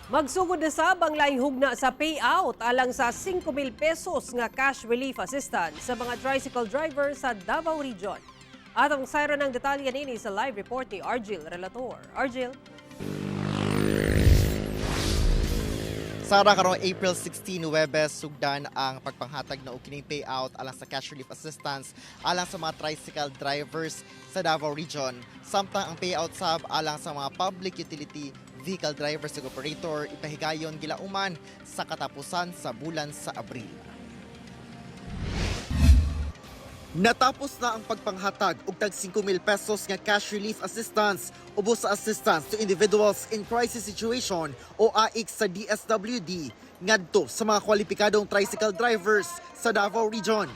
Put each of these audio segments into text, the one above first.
Magsugod na sab ang laing hugna sa payout alang sa 5,000 pesos nga cash relief assistance sa mga tricycle driver sa Davao Region. Atong sayran ang detalye nini sa live report ni Argil Relator. Argil? Sara, karong April 16, Huwebes, sugdan ang pagpanghatag na og kining payout alang sa cash relief assistance alang sa mga tricycle drivers sa Davao Region. Samtang ang payout sab alang sa mga public utility vehicle drivers ug operator ipahigayon gilauman sa katapusan sa bulan sa Abril. Natapos na ang pagpanghatag og tag 5,000 pesos nga cash relief assistance ubos sa Assistance to Individuals in Crisis Situation o AICS sa DSWD ngadto sa mga kwalipikadong tricycle drivers sa Davao Region.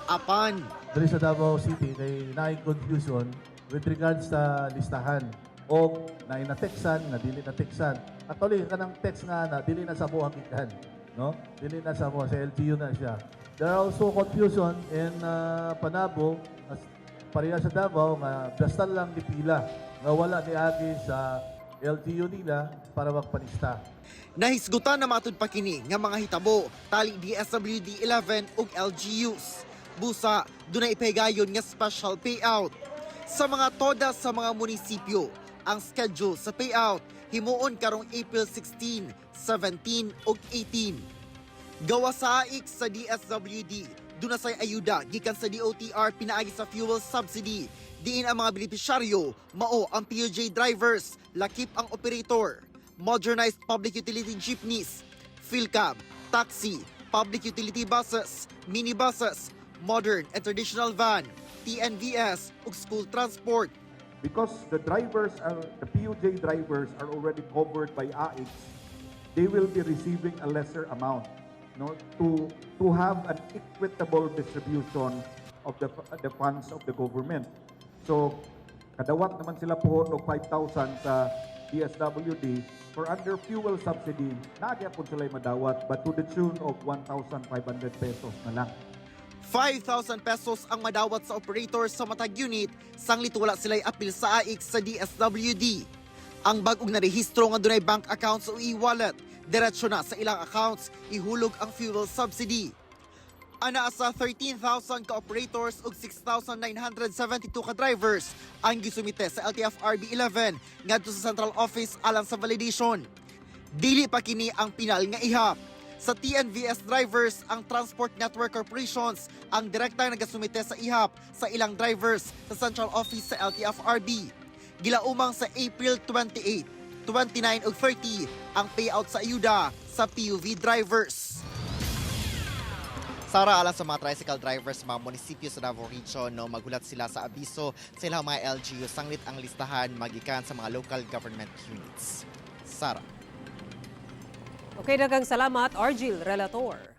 Apan, diri sa Davao City kay naay confusion with regards sa listahan o naay na-textan nga dili na textan. Actually, kanang text nga na dili na sa mo gikan, no? Dili na sa mo, sa LGU na siya. There are also confusion in Panabo as pareha sa Davao nga basta lang nipila nga wala ni agi sa LGU nila para magpanista. Nahisgutan na matud pa kini nga mga hitabo tali DSWD 11 ug LGUs. Busa, dunay ipahigayon nga special payout. Sa mga toda sa mga munisipyo, ang schedule sa payout himuon karong April 16, 17 ug 18. Gawa sa AICS sa DSWD, duna say ayuda gikan sa DOTR pinaagi sa fuel subsidy. Diin ang mga benepisyaryo mao ang PUJ drivers, lakip ang operator, modernized public utility jeepneys, PhilCab, taxi, public utility buses, minibuses, modern and traditional van, TNVS ug school transport. Because the PUJ drivers are already covered by AICS, they will be receiving a lesser amount, no, to have an equitable distribution of the funds of the government. So, kadawat naman sila pohon og 5,000 sa DSWD for under fuel subsidy, naa gyapon sila madawat but to the tune of 1,500 pesos na lang. 5,000 pesos ang madawat sa operator sa matag unit sanglit wala sila'y apil sa AICS sa DSWD. Ang bag-ong narehistro nga dunay bank accounts o e-wallet, diretso na sa ilang accounts ihulog ang fuel subsidy. Anaa sa 13,000 ka-operators ug 6,972 ka-drivers ang gisumite sa LTFRB 11 ngadto sa Central Office alang sa validation. Dili pa kini ang pinal nga ihap. Sa TNVS drivers, ang Transport Network Corporations ang direktang nagasumite sa ihap sa ilang drivers sa Central Office sa LTFRB. Gilaumang sa April 28, 29 ug 30 ang payout sa ayuda sa PUV drivers. Sara, alang sa mga tricycle drivers sa mga munisipyo sa Davao Region, no, maghulat sila sa abiso sa ilang mga LGU sanglit ang listahan magikan sa mga local government units. Sara. Okay, daghang salamat, Argil Relator.